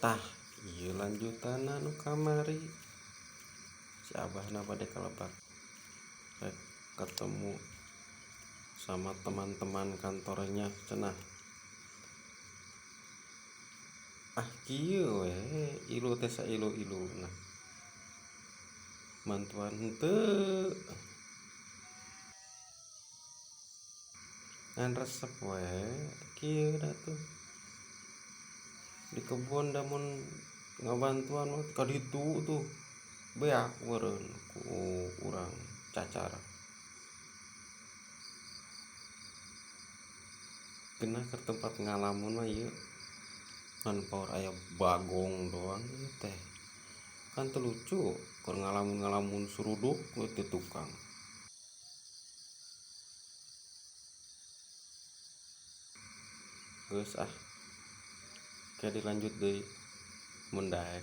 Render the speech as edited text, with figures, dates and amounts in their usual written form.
Tah, ieu lanjutanna nu kamari. Si abahna bade ka lebak rek ketemu sama teman-teman kantornya cenah. Ah kieu we ilu teh sailu-iluna. Mantuan henteu. Ngan resep we kieu da tuh. Di kebon da mun ngabantuan mah ka ditu tuh beak meureun ku urang cacar. Geunah keur tempat ngalamun mah ieu ngan paur aya bagong doang ieu teh. Kan teu lucu keur ngalamun-ngalamun suruduk we teu tukang. Geus ah. Ke dilanjut deui mun daek.